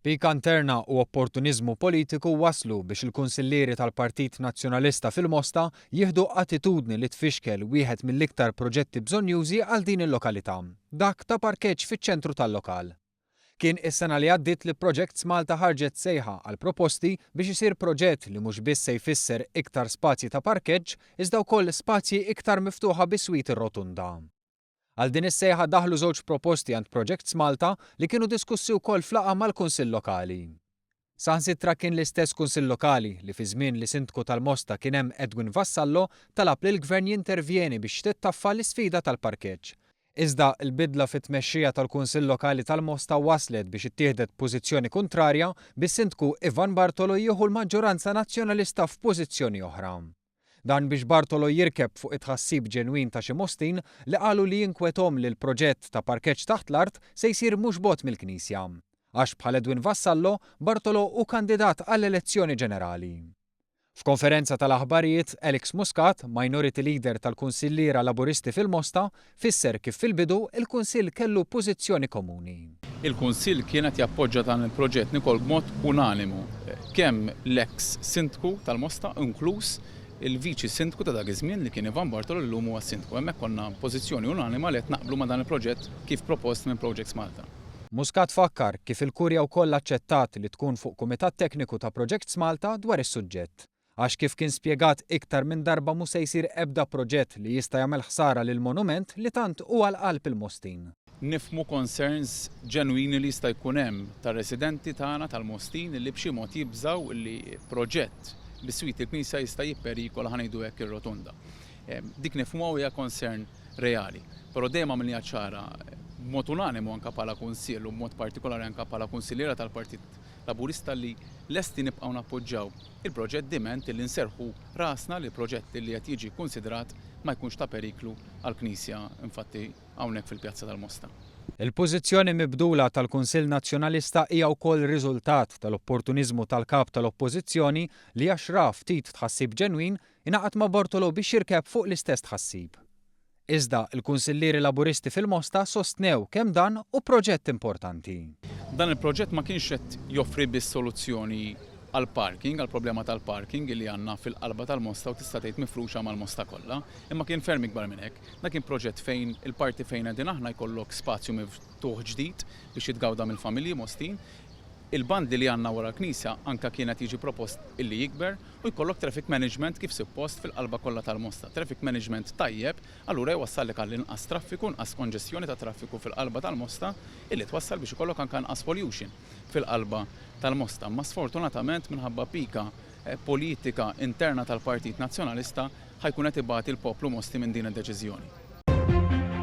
Pika interna u opportuniżmu politiku wasslu biex il-kunsillieri tal-Partit Nazzjonalista fil-Mosta jieħdu attitudni li tfixkel wieħed mill-iktar proġetti bżonnjużi għal din il-lokalità, dak ta' parkeġġ fiċ-ċentru tal-lokal. Kien is-sena li għaddiet li Projects Malta ħarġet sejħa għal proposti biex isir proġett li mhux biss se jfisser iktar spazji ta' parkeġġ iżda wkoll spazji iktar miftuħa biswit ir-rotunda. Għal din is-sejħa daħlu żewġ proposti għand Projects Malta li kienu diskussi wkoll f'laqgħa mal-Kunsill Lokali. Saħansitra kien l-istess Kunsill Lokali li fi żmien li Sindku tal-Mosta kien hemm Edwin Vassallo talab lill-Gvern jintervjeni biex tittaffa l-isfida tal-parkeġġ. Iżda l-bidla fit-tmexxija tal-Kunsill Lokali tal-Mosta wasslet biex ittieħdet pożizzjoni kuntrarja bis-Sindku Ivan Bartolo jieħu l-maġġoranza Nazzjonalista f'pożizzjoni oħra. Dan biex Bartolo jirkeb fuq it-tħassib ġenwin ta' xi Mostin li qalu li jinkwethom li l-proġett ta' parkeġġ taħt l-art se jsir mhux bogħod mill-knisja. Għax bħal Edwin Vassallo, Bartolo hu kandidat għall-elezzjoni ġenerali. F'konferenza tal-aħbarijiet, Alex Muscat, Minority Leader tal-Kunsilliera Laburisti fil-Mosta, fisser kif fil-bidu l-Kunsill kellu pożizzjoni komuni. Il-Kunsill kien qed jappoġġa dan il-proġett Nicole b'mod unanimu, kemm l-eks Sindku tal-Mosta inkluż il-Viċi Sindku ta' dak iż-żmien li kien Ivan Bartolo li llum huwa s-Sindku. Hemmhekk konna pożizzjoni unanima li qed naqblu ma' dan il-proġett kif propost minn Projects Malta. Muscat fakkar kif il-Kurja wkoll aċċettat li tkun fuq kumitat tekniku ta' Projects Malta dwar is-suġġett. Għax kif kien spjegat iktar minn darba mhu se jsir ebda proġett li jista' jagħmel ħsara lill-monument li tant hu għal qalb il-Mostin. Nifhmu concerns ġenwini li jista' jkun hemm tar-residenti tagħna tal-Mostin li b'xi mod jibżgħu li proġett biswit il-knisja jista' jipperikola ħa ngħidu hekk ir-rotunda. Dik nifhmuha u hija concern reali. Però dejjem għamilniha ċara b'mod unanimu anke bħala Kunsill u b'mod partikolari anke bħala kunsilliera tal-Partit Laburista li lesti nibqgħu nappoġġjaw il-proġett diment illi nserrħu rasna li l-proġett li qed jiġi kkunsidrat ma jkunx ta' periklu għall-Knisja infatti hawnhekk fil-Pjazza tal-Mosta. Il-pożizzjoni mibdula tal-Kunsill Nazzjonalista hija wkoll riżultat tal-opportuniżmu tal-Kap tal-Oppożizzjoni li għax ra ftit tħassib ġenwin ingħaqad ma' Bortolo biex jirkeb fuq l-istess tħassib. Iżda, il-kunsillieri Laburisti fil-Mosta sostnew kemm dan hu proġett importanti. Dan il-proġett ma kienx qed joffri biss soluzzjoni għall-parking, għall-problema tal-parking li għandna fil-qalba tal-Mosta u tista' tgħid mifruxa mal-Mosta kollha, imma kien ferm ikbar minn hekk. Dan kien proġett fejn il-parti fejn qegħdin aħna jkollok spazju miftuħ ġdid biex jitgawda mill-familji Mostin. Il-bandli li għandna wara l-knisja anke kien qed jiġi propost illi jikber u jkollok traffic management kif suppost fil-qalba kollha tal-Mosta. Traffic management tajjeb allura jwassallek għal inqas traffiku, inqas konġestjoni ta' traffiku fil-qalba tal-Mosta illi twassal biex ikollok anke inqas pollution fil-qalba tal-Mosta. Imma sfortunatament minħabba pika politika interna tal-Partit Nazzjonalista ħa jkun qed ibati l-poplu Mosti minn din id-deċiżjoni.